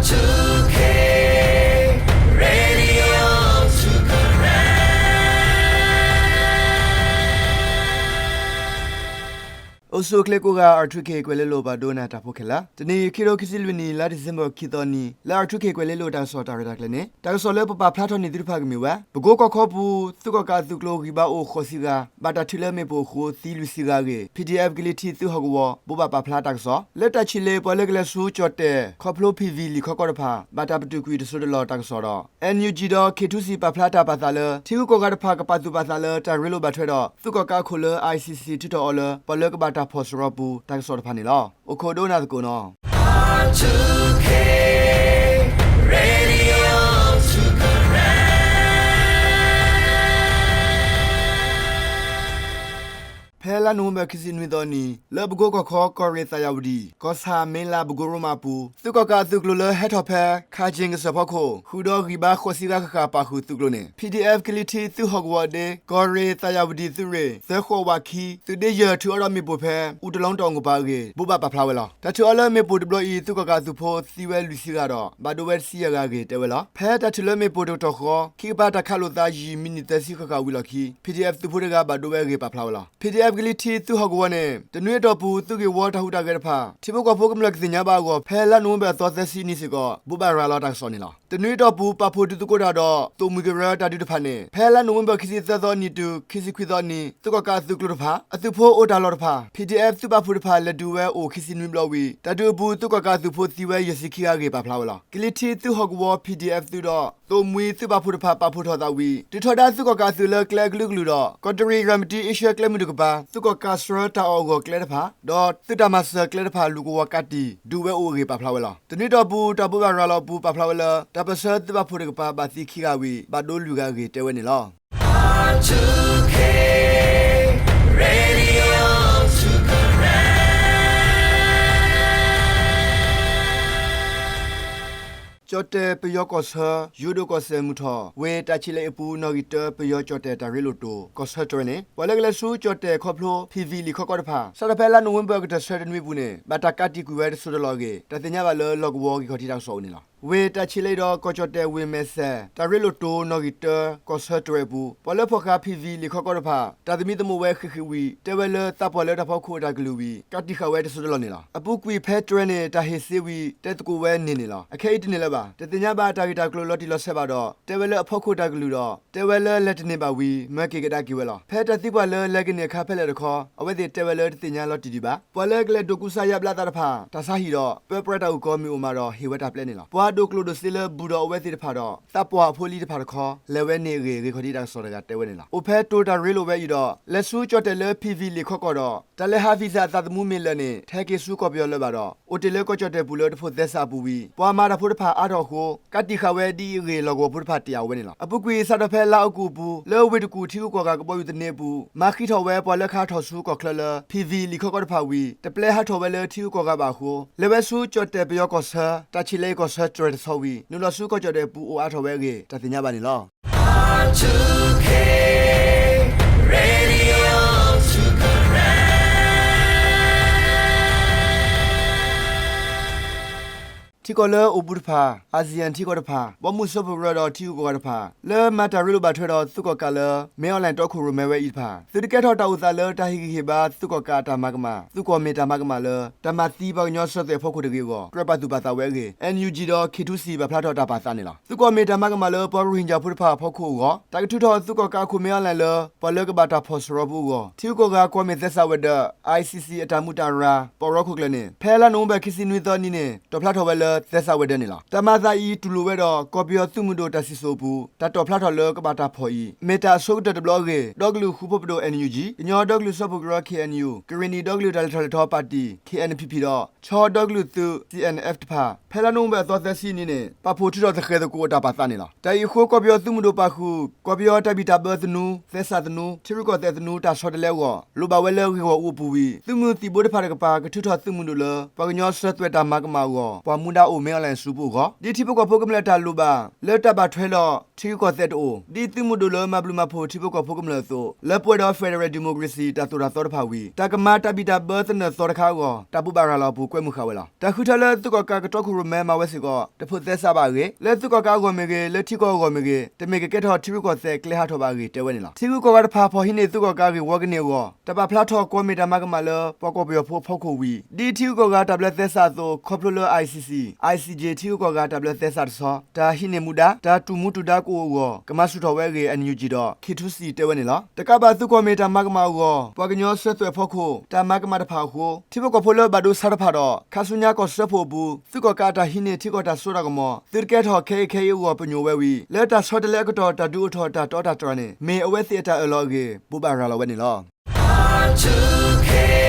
two K Radio two K. အိၣ်ဆူၣ်အိၣ်ချ့ကိးဂၤ R two K ကွဲၤလ့လိၤ ပှၤဒိကနၣ်တၢ်ဖိခဲလၢာ်, တနံၤအံၤ ခံကထိခံဆံလွံၢ်နံၣ် လါဒံၣ်စ့ဘၢၣ် ခံသီနံၤ လၢ R two K ကွဲၤလ့လိၤတၢ်ကစီၣ်တၢ်ရဲၣ်တၢ်ကျဲၤန့ၣ် တၢ်ကစီၣ်လၢပပာ်ဖျါထီၣ်န့ၢ်သုတဖၣ်ကမ့ၢ်ဝဲ ပကိကီၢ်ခီပူၤ သုးကီၣ်ကးအသုးကျိၤဂံၢ်ဘါအိၣ်ဃိးဆံဂၤ, ဘၣ်တၢ်ထုးလၢမ့ၣ်ပိၢ်အဃိသံလွံၢ်ဆံဂၤအဂ့ၢ် P D F ကလံၤထံးသုးဟီၣ်ကဝီၤ ဘိးဘၣ်ပာ်ဖျါတၢ်ကစီၣ်, လၢတၢ်ဆံးလ့ၣ် ပှၤလၢကလဲၤဆူကၠီၣ်တဲၣ် ခီဖျိ P V လံာ်ခီကီၢ်တဖၣ် ဘၣ်တၢ်ပတုာ်ကွံာ်တစိၢ်တလီၢ်တၢ်ကစီၣ်ဒီး NUG ဒီး K two C ပာ်ဖျါတၢ်ပာ်သးလၢ ထံဂုၤကီၢ်ဂၤတဖၣ်ကပာ်သူၣ်ပာ်သးလၢတၢ်ရ့လိာ်ဘၣ်ထွဲဒီး သုးကီၣ်ကးအခိၣ်လၢ I C C ထုးထီၣ်အီၤလၢ ပှၤလၢကဘၣ်တၢ်ဖီၣ်စရီပူၤ တၢ်ကစီၣ်တဖၣ်န့ၣ်လီၤ. အိၣ်ခိးဒိကနၣ်သကိးနီၤ. ဖဲလါနိၣ်ဝ့ဘၢၣ် ခံဆံနွံသီနံၤ လၢပကိကီၢ်ခီ ကီၢ်ရ့ၣ်သးယၣ်ဝတံၣ် ကီၢ်ဆၣ် မ့လး ပကိရိမးအပူၤ သုးကီၣ်ကးအသုးကျိၤလၢဟဲထီၣ်ဖဲ ခးကၠ့ၣ်ကစၢၢ်ဖီခိၣ် ဃုာ်ဒီးဂံၢ်ဘါဃိးဆံဂၤဃၣ်ဃၣ်ပာ်ဃုာ်သုးကျိၤန့ၣ် P D F ကလံၤထံးသုးဟီၣ်ကဝီၤအဒ့ ကီၢ်ရ့ၣ်သးယၣ်ဝတံၣ်သုးရ့ၣ် သၢဃိးဝးခံ သုးဒ့ယဲၢ်ထုးအီၤဒီးမ့ၣ်ပိၢ်ဖဲ အူတလီတၢ်အိၣ်ကပၤအဂ့ၢ် ဘိးဘၣ်ပာ်ဖျါဝဲလီၤ. တၢ်ထုးအီၤလၢမ့ၣ်ပိၢ်တဘျီအံၤ သုးကီၣ်ကးအသုးဖိသံဝဲလွံၢ်ဆံဂၤဒီး ဘၣ်ဒိဝဲတဆံယဲၢ်ဂၤအဂ့ၢ်တဲဝဲလီၤ. ဖဲတၢ်ထုးလၢမ့ၣ်ပိၢ်တကတီၢ်ဃီ ခံကပၤတၢ်ခးလိာ်သးယံာ်မံးနံးသၢဆံဃၣ်ဃၣ်ဝံၤလီၢ်ခံ P D F သုးဖိတဂၤဘၣ်ဒိဝဲအဂ့ၢ်ပာ်ဖျါဝဲလီၤ. P D F ကလံၤထံးသုးဟီၣ်ကဝီၤန့ၣ် တနွံအတီၢ်ပူၤ သုးဂ့ၢ်ဝီတၢ်ဟူးတၢ်ဂဲၤတဖၣ် ထံဖိကီၢ်ဖိကမျၢၢ်ကသ့ၣ်ညါဘၣ်အဂီၢ် ဖဲလါနိၣ်ဝ့ဘၢၣ်သီသၢဆံအနံၤစ့ၢ်ကီး ဘိးဘၣ်ရၤလီၤတၢ်ကစီၣ်န့ၣ်လီၤ. တနွံအတီၢ်ပူၤ ပာ်ဖှိၣ်ဒုးသကိးတၢ်ဒီး သိၣ်မှံကရၢတၢ်ဒုးတဖၣ်န့ၣ် ဖဲလါနိၣ်ဝ့ဘၢၣ် ခံဆံသၢသီနံၤတုၤ ခံဆံခွံသီနံၤ သုးကီၣ်ကးအသုးကျိၤတဖၣ် အသုးဖိအိၣ်တၢ်လီၢ်တဖၣ် P D F သုးပာ်ဖှိၣ်တဖၣ် လဲၤဒုးဝဲအိၣ်ခံဆံနွံဘျီဝံၤ တၢ်ဒုးအပူၤ သုးကီၣ်ကးအသုးဖိသံဝဲယဲၢ်ဆံခံဂၤအဂ့ၢ်ပာ်ဖျါဝဲလီၤ. ကလံၤထံးသုးဟီၣ်ကဝီၤ P D F သုးဒီး သိၣ်မှံသုးပာ်ဖှိၣ်တဖၣ် ပာ်ဖှိၣ်ထီၣ်သးဝံၤ တုၤထီဒါသုးကီၣ်ကးအသုးလၢကျဲအကလုာ်ကလုာ်ဒီး ကီးတရံးရၤမတံအ့ရှၢၣ်ကျဲမုၢ်တကပၤ သုးကီၣ်ကးဆှၢတၢ်အီၣ်အဂီၢ်ကျဲတဖၣ် ဒီးသုးတၢ်မၤစၢၤကျဲတဖၣ် လူၤကဝီၤကးတံာ် ဒုးဝဲအိၣ်အဂ့ၢ်ပာ်ဖျါဝဲလီၤ. တနွံအတီၢ်ပူၤ တၢ်ဘိးဘၣ်ရၤလီၤအပူၤ ပာ်ဖျါဝဲလၢ တၢ်ပၢၢ်ဆၢသုးပာ်ဖှိၣ်တကပၤ ဘၣ်သံခံဂၤဝံၤ ဘၣ်ဒိလွံၢ်ဂၤအဂ့ၢ်တဲဝဲန့ၣ်လီၤ. ကၠီၣ်တဲၣ်ပယီၤကီၢ်ဆၢ ယိၤဒိၣ်ကီၢ်စဲၣ်မုၢ်ထီၣ် ဝ့ၢ်တၢ်ဆံးလ့အပူၤ နီၣ်ဂံၢ်တၢ ပယီၤကၠီၣ်တဲၣ်တၢ်ရ့လိာ်တိၤ ကီၢ်ဆၢတြဲၤန့ၣ် ပှၤလၢကလဲၤဆူကၠီၣ်တဲၣ်ခီဖျိ P V လံာ်ခီကီၢ်တဖၣ် စးထီၣ်ဖဲလါနိၣ်ဝ့ဘၢၣ် ကတၢၢ်ဆၢတနွံအပူၤန့ၣ် ဘၣ်တၢ်ကးတံာ်ကွံာ်ဝဲတစိၢ်တလီၢ်အဂ့ၢ် တၢ်သ့ၣ်ညါဘၣ်လၢ လီၢ်ကဝီၤဂ့ၢ်ခီၣ်ထံးတၢ်ကစီၣ်အိၣ်န့ၣ်လီၤ. ဝ့ၢ်တၢ်ဆံးလ့ဒီးကီၢ်ကၠီၣ်တဲၣ်ဝ့ၢ်မဲာ်ဆှဲ တၢ်ရ့လိာ်တိၤနီၣ်ဂံၢ်တၢ ကီၢ်ဆၢတြဲၤအပူၤ ပှၤလၢဖီၣ်ဃာ် P V လံာ်ခီကီၢ်တဖၣ် တၢ်သမံသမိးဝဲဃံးဃံးဝံၤ တဲဝဲလၢသးပှၢ်လၢတၢ်ဖီခိၣ်အတၢ်ကလုၢ်ဝံၤ ကးတံာ်ဃာ်ဝဲတစိၢ်တလီၢ်န့ၣ်လီၤ. အပူၤကွံာ်ဖဲတြဲၤန့ၣ် တၢ်ဟ့ၣ်စ့ဝံၤ တဲသကိးဝဲန့ၢ်န့ၣ်လီၤ. အခဲအံၤတန့ၢ်လၢၤဘၣ်. တသ့ၣ်ညါဘၣ်တၢ်ဂ့ၢ်တၢ်ကျိၤလီၤတံၢ်လီၤဆဲးဘၣ်ဒီး တဲဝဲလၢအဖီခိၣ်တၢ်ကလုၢ်ဒီး တဲဝဲလၢလဲၤတန့ၢ်ဘၣ်ဝံၤ မၢက့ၤကဒါက့ၤဝဲလီၤ. ဖဲတၢ်သံကွၢ်လၢလဲၤကန့ၢ်အခါဖဲလဲၣ်တခီ အဝဲသ့ၣ်တဲဝဲလၢတသ့ၣ်ညါလီၤတံၢ်ဒံးဘၣ်. ပှၤလၢကလဲၤဒိးကူစါယါဘျါသးတဖၣ် တၢ်ဆါဟံၣ်ဒီး ပၢပြးတၢ်အုၣ်ကီၤမ့ၢ်အိၣ်မးဒီး ဟ့ၣ်ဝဲတၢ်ပျဲန့ၣ်လီၤ. ပှၤဒိၣ်ကျိၣ်ဒိၣ်စ့လၢဘူးဒီးအဝဲသ့ၣ်တဖၣ်ဒီး သးပှၢ်အဖိအလံၤတဖၣ်တခီ လဲၤဝဲန့ၢ်အဂ့ၢ် ဂ့ၢ်ခီၣ်ထံးတၢ်ကစီၣ်တဂၤတဲဝဲန့ၣ်လီၤ. အိၣ်ဖဲတိၤတၢ်ရ့လိာ်ဝဲအံၤဒီး လဲၤဆူကၠီၣ်တဲၣ်လၢ P V လံာ်ခီကီၢ်ဒီး တၢ်လဲၤဟး visa အသးသမူမ့ၢ်လၢာ်န့ၣ် တဟဲက့ၤဆူကီၢ်ပယီၤလၢၤဘၣ်ဒီး အိၣ်တ့ၢ်လၢကီၢ်ကၠီၣ်တဲၣ်ပူၤလၢတဖိးသဲစးအပူၤဝံၤ ပှၤမၤတၢ်ဖိတဖၣ်အါထီၣ်အဃိ ကးတံာ်ဃာ်ဝဲဒ်အံၤအဂ့ၢ် လီၢ်ကဝီၤဖိတဖၣ်တယာ်ဝဲန့ၣ်လီၤ. အပူၤကွံာ် စးထီၣ်ဖဲလါအီကူးအပူၤ လၢဝ့ၢ်တကူၣ်ထံဂုၤကီၢ်ဂၤကဘီယူၤသန့အပူၤ မၤဃံးထီၣ်ဝဲပှၤလၢကဟးထီၣ်ဆူကီၢ်ချၢလၢ P V လံာ်ခီကီၢ်တဖၣ်ဝံၤ တပျဲဟးထီၣ်ဝဲလၢထံဂုၤကီၢ်ဂၤဘၣ်အဃိ လဲၤဝဲဆူကၠီၣ်တဲၣ်ပယီၤကီၢ်ဆၢ တၢ်ဆံးလ့ကီၢ်ဆၢတြဲၤတဆီဝံၤ နုာ်လီၤဆူကီၢ်ကၠီၣ်တဲၣ်ပူၤအိၣ်အါထီၣ်ဝဲအဂ့ၢ် တၢ်သ့ၣ်ညါဘၣ်န့ၣ်လီၤ. ထံကီၢ်လၢအိၣ်ဘူးတဖၣ် ASEAN ထံကီၢ်တဖၣ် ဘီမုၢ်စၢဖှိၣ်ကရၢဒီးထံဂုၤကီၢ်ဂၤတဖၣ် လၢမၤတၢ်ရ့လိာ်ဘၣ်ထွဲဒီးသုးကီၣ်ကးလၢ မင်းအောင်လှိုင် တီခိၣ်ရိၣ်မဲဝဲအံၤတဖၣ် သုးတကဲထီၣ်တၢ်အိၣ်သးလၢတၢ်ဟ့ၣ်ဂံၢ်ဟ့ၣ်ဘါသုးကီၣ်ကးအတၢ်မၤကမၣ် သုးကွီၢ်မ့ၢ်တၢ်မၤကမၣ်လၢ တၢ်မၤသံပှၤကညီစၢၤသွဲၣ်အဖီခိၣ်တဂ့ၤအဂီၢ် ကြၢးပာ်သူၣ်ပာ်သးဝဲအဂ့ၢ် NUG ဒီး K two C ပာ်ဖျါထီၣ်တၢ်ပာ်သးန့ၣ်လီၤ. သုးကွီၢ်မ့ၢ်တၢ်မၤကမၣ်လၢပှၤရိၣ်ဟ့ၣ်ကၠၣ်ဖိတဖၣ်အဖီခိၣ်အဂီၢ် တၢ်ကထုးထီၣ်သုးကီၣ်ကးအခိၣ် မင်းအောင်လှိုင် လၢ ပှၤလၢကဘၣ်တၢ်ဖီၣ်စရီပူၤအဂီၢ် ထံဂုၤကီၢ်ဂၤကွီၢ်မ့ၢ်သဲစးဝဲၤဒၢး ICC အတၢ်မူးတၢ်ရၤ ပီၣ်ရီခိၣ်ကျၢၢ်န့ၣ် ဖဲလါနိၣ်ဝ့ဘၢၣ် ခံဆံနွံသီနံၤန့ၣ် တီၣ်ဖျါထီၣ်ဝဲလၢသဲစးဝဲၤဒၢးန့ၣ်လီၤ. တၢ်မၤသးအံၤတူၢ်လိာ်ဝဲဒီး ကီၢ်ပယီၤသုးမုၢ်ဒိၣ်တၢ်စံၣ်စိၤအပူၤ တၢ်တီၣ်ဖျါထီၣ်လၢကဘၣ်တၢ်ဖီၣ်အံၤ မ့ၢ်တၢ်အဆိကတၢၢ်တဘျီအဂ့ၢ် ဒီကလုာ်ဃူဖိးပဒိၣ် NUG, ကညီဒီကလုာ်စၢဖှိၣ်ကရၢ KNU, ကရ့ၣ်နံၤဒီကလုာ်တၢ်လဲၤထီၣ်လဲၤထီပၣ်တံၣ် KNPP ဒီး ခၠ့ၣ်ဒီကလုာ်သုး CNF တဖၣ် ဖဲလါနိၣ်ဝ့ဘၢၣ်အသီသၢဆံနံၤန့ၣ် ပာ်ဖှိၣ်ထုးထီၣ်သဃဲၤသကိးအတၢ်ပာ်သးန့ၣ်လီၤ. တၢ်အံၤအဃိ ကီၢ်ပယီၤသုးမုၢ်ဒိၣ်ပာ်ဃုာ် ကီၢ်ပယီၤတၢ်ဘံၣ်တၢ်ဘၢသနူ, သဲစးသနူ, ထံရူၢ်ကီၢ်သဲးသနူ တၢ်ဆီတလဲအဂီၢ် လိၣ်ဘၣ်ဝဲလၢဂ့ၢ်ဂီၢ်အူအပူၤဝံၤ သုးမုၢ်သံၣ်ဘိတဖၣ်တကပၤ ကထုးထီၣ်သုးမုၢ်ဒိၣ်လၢ ပှၤကညီစၢၤသွဲၣ်တၢ်မၤကမၣ်အဂီၢ် ပှၤမူဒါအိၣ် မင်းအောင်လှိုင် အစုပူၤအဂီၢ် ဒ်ထံဖိကီၢ်ဖိကမျၢၢ်တၢ်လိၣ်ဘၣ် လၢတၢ်ဘၣ်ထွဲဒီး ထံဂုၤကီၢ်သဲးတအိၣ် ဒ်သုးမုၢ်ဒိၣ်လၢမၤဘျုးမၤဖှိၣ်ထံဖိကီၢ်ဖိကမျၢၢ်အသိး လၢပှဲၤဒီး Federal Democracy တၢ်သိၣ်တၢ်သီတဖၣ်ဝံၤ တၢ်ကမၤတၢ်ဘံၣ်တၢ်ဘၢသနၢၣ်သီတခါအဂီၢ် တၢ်ဘိးဘၣ်ရၤလီၤအပူၤ ကွဲမုာ်ဃာ်ဝဲလီၤ. တၢ်ဃုထၢလၢသုးကီၣ်ကးကတီခိၣ်ရိၣ်မဲမၤဝဲစ့ၢ်ကီး တဖိးသဲစးဘၣ်အဂ့ၢ်, လၢသုးကီၣ်ကးအဂီၢ်မ့ၢ်ဂ့ၤ, လၢထံကီၢ်အဂီၢ်မ့ၢ်ဂ့ၤ, တမ့ၢ်ကကဲထီၣ်ထံရူၢ်ကီၢ်သဲးကျဲဟးထီၣ်ဘၣ်အဂ့ၢ် တဲဝဲန့ၣ်လီၤ. ထံဂုၤကီၢ်ဂၤတဖၣ်ဖီၣ်ဟံးန့ၢ်သုးကီၣ်ကးအဂ့ၢ်ဝီကန့ၢ်အဂီၢ် တၢ်ပာ်ဖျါထီၣ်ကွီၢ်မ့ၢ်တၢ်မၤကမၣ်လၢ ပှၤကီၢ်ပယီၤဖိအဖီခိၣ်ဝံၤ ဒ်ထံဂုၤကီၢ်ဂၤတၢ်ဘျၢသဲစးအသိး ခီဖျိလၢ ICC, ICJ ထံဂုၤကီၢ်ဂၤတၢ်ဘျၢသဲစးတဆီ တၢ်ဟံးန့ၢ်မူဒါ, တၢ်တူၢ်မူတူၢ်ဒါကအိၣ်အဂီၢ် ကမၤဆူၣ်ထီၣ်ဝဲအဂ့ၢ် NUG ဒီး K two C တဲဝဲန့ၣ်လီၤ. တကးဘၣ်သုးကွီၢ်မ့ၢ်တၢ်မၤကမၣ်အဂီၢ် ပှၤကညီစၢၤသွဲၣ်ဖီခိၣ် တၢ်မၤကမၣ်တဖၣ်အဃိ ထံဖိကီၢ်ဖိလၢဘၣ်ဒိဆါတဖၣ်ဒီး ခါဆူညါကီၢ်စၢဖှိၣ်အပူၤ သုးကီၣ်ကးအတၢ်ဟံးန့ၢ်ထံကီၢ်တၢ်စိတၢ်ကမီၤ သုတကဲထီၣ်ခဲအံၤခဲအံၤအဂီၢ် ပညိၣ်ဝဲဝံၤ လၢတၢ်ဆီတလဲအကတီၢ် တၢ်ဒုးအိၣ်ထီၣ်တၢ်တီတၢ်တြၢ်န့ၣ် မ့ၢ်အဝဲသ့ၣ်အတၢ်အၢၣ်လီၤအဂ့ၢ် ဘိးဘၣ်ရၤလီၤဝဲန့ၣ်လီၤ.